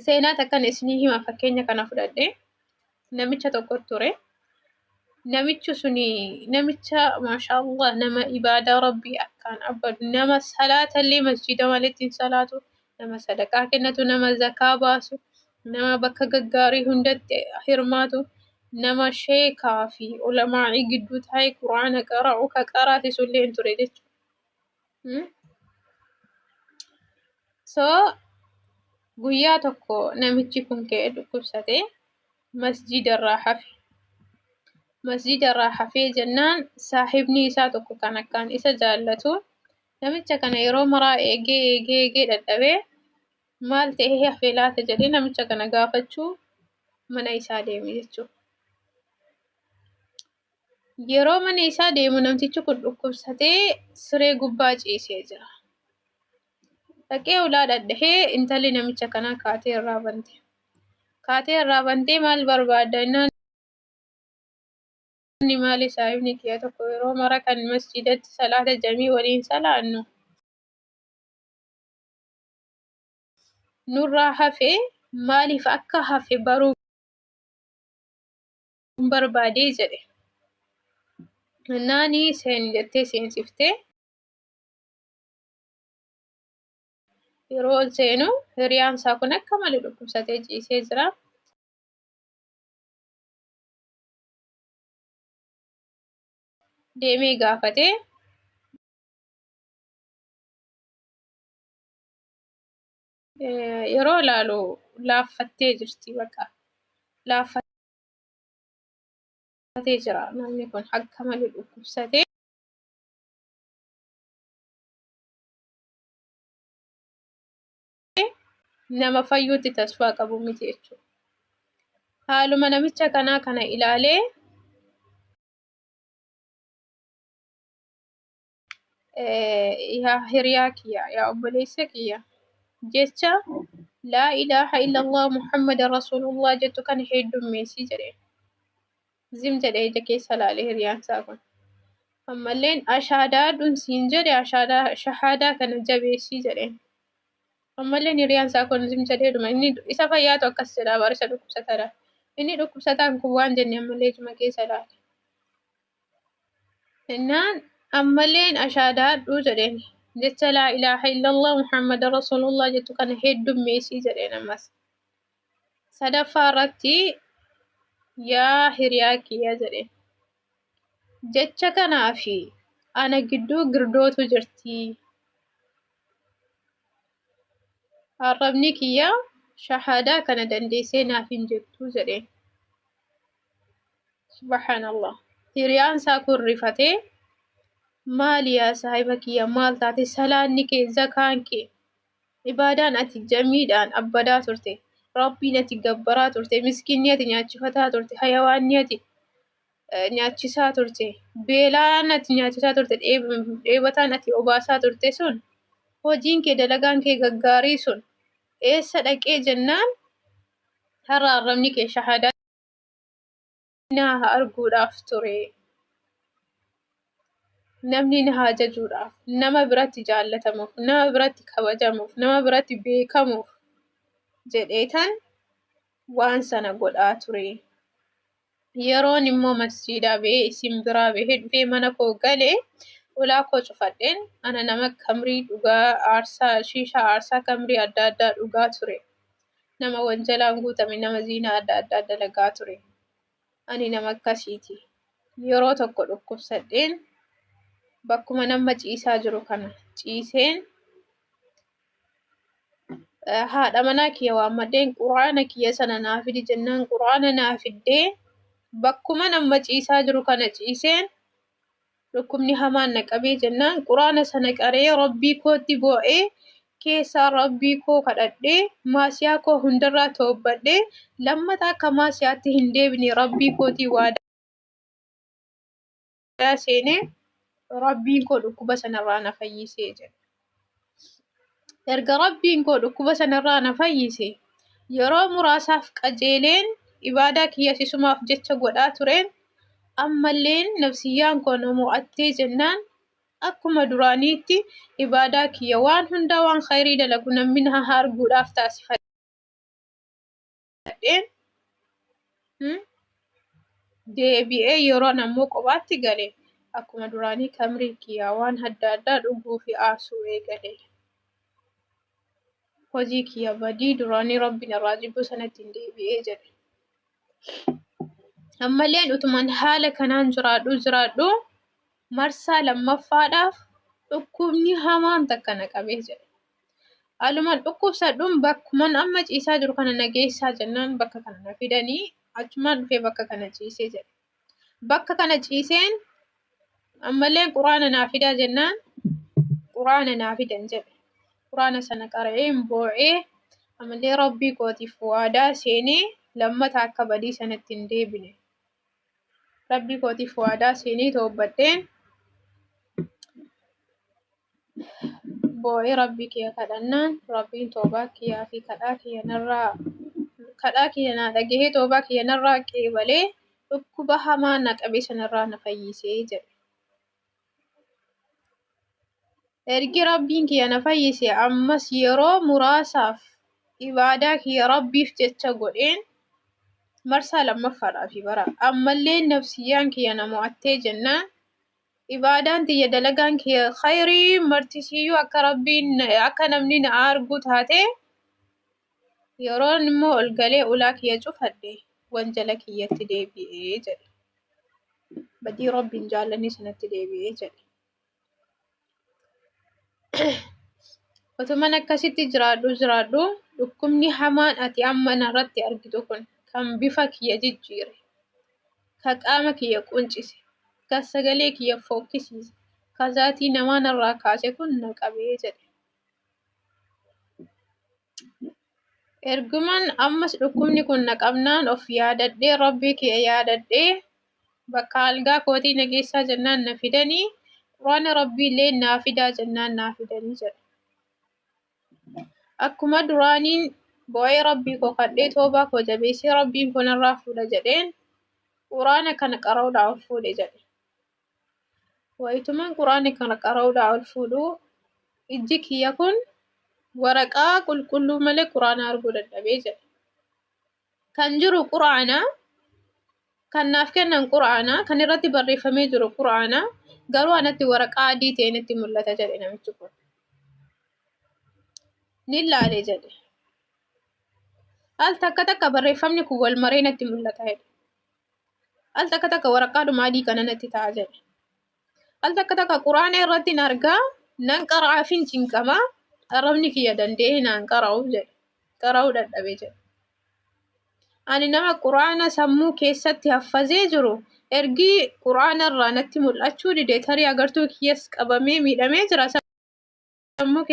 Seenaa takkan isinii hima fakkeenya kana fudhadhe. Namicha tokko ture. Namichi suni namicha maashaallah nama ibaadaa rabbii akkaan abbadu nama salaatallee masjiida maletti hin salaatu nama sadaqaa kennatu nama zakaa baasu nama bakka gaggaarii hundatti hirmaatu nama sheekaa fi ulamaa'ii gidduu taa'ee quraana qara'u ka qaraasisu illee hin ture jechuudha. So guyyaa tokko namichi kun ka'ee dhukkubsatee masjiidarraa hafe. Masjiidarraa hafee jennaan saahibni isaa tokko kan akkaan isa jaallatu namicha kana yeroo maraa eegee eegee eegee dadhabee maal ta'ee hafe laata jedhee namicha kana gaafachuu mana isaa deeme jechuudha. Yeroo mana isaa deemu namtichi kun dhukkubsatee siree gubbaa ciisee jira. Dhaqee ulaa dhadhahee intalli namicha kanaa kaatee irraa bante. Kaatee irraa bantee maal barbaadda jennaan maali saahibni kiyya tokko yeroo mara kan masjiidatti salaata jamii waliin salaannu nurraa hafe maaliif akka hafe baruu barbaadee jedhe. Naani seeni jettee seensiftee yeroo ol seenu hiriyaan isaa kun akka malee dhukkubsatee ciisee jira. Deemee gaafate. Yeroo ilaalu laaffattee jirti bakka. Laaffatee jira namni kun akka malee dhukkubsatee. Nama fayyuutti tasfaa qabu miti jechuudha. Haaluma namicha kanaa kana ilaalee yaa hiriyaa kiyya yaa obboleessa kiyya jecha laa ilaaha illallah muhammadan rasuulullah jettu kana heddummeessi jedheen. Zim jedhee ija keessa ilaale hiriyaan isaa kun. Ammalleen ashaadaadhuun siin jedhe ashaadaa shahaadaa kana jabeessii jedheen. Ammalleen hiriyaan isaa kun zim jedheedhuma inni isa fayyaatu akkas jedha bara isa dhukkubsataadha. Inni dhukkubsataan kun waan jenne ammallee ijuma keessa ilaale. Innaan ammalleen ashaadaadhuu jedheen. Jecha laa ilaaha illallah muhammadan rasuulullah jettu kana heddummeessii jedheen ammas. Sadaffaa irratti yaa hiriyaa kiyya jedheen. Jecha kanaa fi ana gidduu girdootu jirti. Arrabni kiyya shahaadaa kana dandeessee naaf hin jettu jedheen. Subhaanallah. Hiriyaan isaa kun rifatee maali yaa saahiba kiyya maal taate salaanni kee zakaan kee ibaadaan ati jamiidhaan abbadaa turte rabbiin ati gabbaraa turte miskiinni ati nyaachifataa turte hayawaanni ati nyaachisaa turte beelaan ati nyaachisaa turte dheebotaan ati obaasaa turte sun hojiin kee dalagaan kee gaggaarii sun eessa dhaqee jennaan har'a arrabni kee shahaadaa na arguudhaaf ture. Namni na haa jajuudhaaf, nama biratti jaallatamuuf, nama biratti kabajamuuf, nama biratti beekamuuf jedheetan waan sana godhaa ture. Yeroon immoo masjiidaa ba'ee isin biraa bahee dhufee mana koo gale ulaa koo cufadheen ana nama kamrii dhugaa aarsaa shiishaa aarsaa kamrii adda addaa dhugaa ture. Nama wanjalaan guutame nama ziinaa adda addaa dalagaa ture. Ani nama akkasiiti. Yeroo tokko dhukkubsadheen bakkuma nama ciisaa jiru kana ciiseen haadha manaa kiyya waammadheen quraana kiyya sana naa fidi jennaan quraana naa fiddee bakkuma nama ciisaa jiru kana ciiseen dhukkubni hamaan na qabee jennaan quraana sana qaree rabbii kootti boo'ee keessaa rabbii koo kadhadhee maasiyaa koo hundarraa toobbadhee lammata akka maasiyaatti hin deebine rabbii kootii waadaa seenee rabbiin koo dhukkuba sanarraa na fayyisee jedhe. Erga rabbiin koo dhukkuba sanarraa na fayyise yeroo muraasaaf qajeeleen ibaadaa kiyya sisumaaf jecha godhaa tureen ammalleen nafsiyyaan koo na mo'attee jennaan akkuma duraaniitti ibaadaa kiyya waan hundaa waan khayrii dalagu namni na arguudhaaf taasifadhe. toobadheen deebi'ee yeroon ammoo kophaatti gale akkuma duraanii kamrii kiyyaa waan adda addaa dhuguu fi aarsuu eegale. Hojii kiyya badii duraanii Rabbiin irraa jibbu sanatti hin deebi'ee jedhe. Ammalleen utuman haala kanaan jiraadhu jiraadhu marsaa lammaffaadhaaf dhukkubni hamaan takka na qabee jedhe. Aluman dhukkubsadhuun bakkuman amma ciisaa jiru kana na geessaa jennaan bakka kana na fidanii achumaan dhufee bakka kana ciisee jedhe. Bakka kana ciiseen ammallee quraana naa fidaa jennaan quraana naa fidan jedhe. Quraana sana qara'een boo'ee ammallee rabbii kootiif waadaa seenee lammata akka badii sanatti hin deebine. Rabbii kootiif waadaa seenee toobbadheen boo'ee rabbii kiyya kadhannaan rabbiin toobaa kiyyaa fi kadhaa kiyya narraa kadhaa kiyya naa dhagahee toobaa kiyya narraa qeebalee dhukkuba hamaa na qabe sanarraa na fayyisee jedhe. Ergi rabbiin kiyya na fayyise ammas yeroo muraasaaf ibaadaa kiyya rabbiif jecha godheen marsaa lammaffaadhaafi bara ammallee nafsiyyaan kiyya na mo'attee jennaan Ibaadaan tiyya dalagaan kiyya khayrii martisiiyyuu akka rabbiin akka namni na argu taate yeroon immoo ol galee ulaa kiyya cufadhe wanjala kiyyatti deebi'ee jedhe. Badii rabbiin jaallanni sanatti deebi'ee jedhe. Otuman akkasitti jiraadhu jiraadhu dhukkubni hamaan ati amma narratti argitu kun kan bifa kiyya jijjiire ka qaama kiyya quncise, ka sagalee kiyya fokkisiise, ka zaatii namaa narraa kaase kun na qabee jedhe. Erguman ammas dhukkubni kun na qabnaan of yaadadhee rabbii kiyya yaadadhee bakka algaa kootii na geessaa jennaan na fidanii quraana rabbiillee naa fidaa jennaan naa fidanii jedhe. Akkuma duraaniin boo'ee Rabbii koo kadhee toobaa koo jabeessee Rabbiin koo narraa fuudha jedheen quraana kana qara'uudhaa ol fuudhe jedhe. Wayituman quraana kana qara'uudhaa ol fuudhu ijji kiyya kun waraqaa qulqulluu malee quraana arguu dadhabee jedhe. Kan jiru quraana kan naaf kennan quraana kan irratti barreeffamee jiru quraana garuu anatti waraqaa adii ta'e natti mul'ata jedhe namichi kun. Ni laale jedhe. Al takka takka barreeffamni kun wal maree natti mul'ata jedhe. Al takka takka waraqaadhuma adii kana natti ta'a jedhe. Al takka takka quraana irratti hin argaa nan qara'aafin cinqama arrabni kiyya danda'ee naan qara'u jedhe. Qara'uu dadhabe jedhe. Ani nama quraana sammuu keessatti haffazee jiru ergi quraana irraa natti mul'achuu dide tarii agartuu kiyyas qabamee miidhamee jira sammuu.